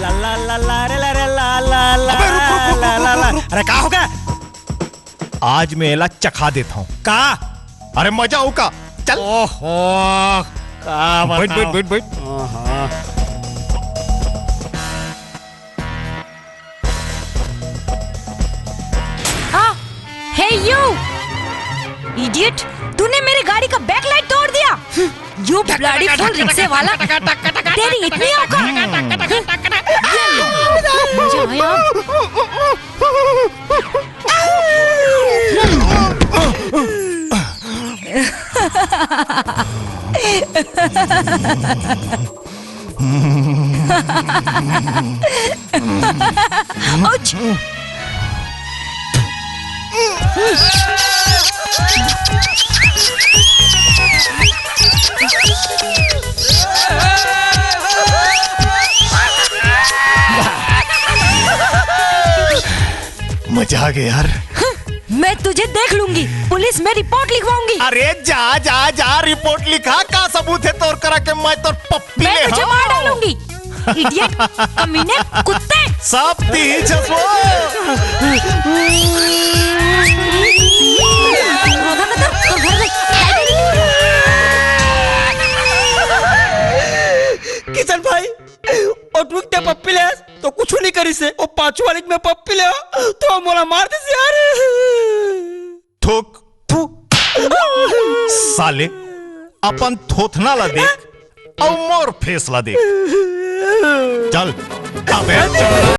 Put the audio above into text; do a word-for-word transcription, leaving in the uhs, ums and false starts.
ला ला ला ला रे ला रे ला ला ला अबे रुक, रुक, रुक, ला रुक, ला रुक, ला। रुक, रुक। अरे का होगे? आज मैं एला चखा देत हूँ। का? अरे मजा आऊ का? चल। ओहो, का बैठ, बैठ, बताओ? बैठ, बैठ। आहा। आ, हे यू! Idiot, तूने मेरी गाड़ी का back light तोड़ दिया। You bloody fool, रिक्शे वाला। तेरी इतनी औकात। ये ले, मजा आया। Ouch! मजा आ गया यार। मैं तुझे देख लूंगी, पुलिस में रिपोर्ट लिखवाऊंगी। अरे जा, जा, जा, रिपोर्ट लिखा, का सबूत हे तोर करा के मैं तोर पप्पी मैं ले तुझे हंव? मार डालूंगी। Idiot, कमीने, कुत्ते। सब तीही छसवो। किशन भाई, ओ टुक ते पप्पी ले तो कुछु नहीं करिस हे, ओ पाछू वाली के मैं पप्पी ले तो मोला मार दिस यार। थूक। थू। साले, अपन थोथना ला देख, अउ मोर फेस ला देख। चल, अबे चल।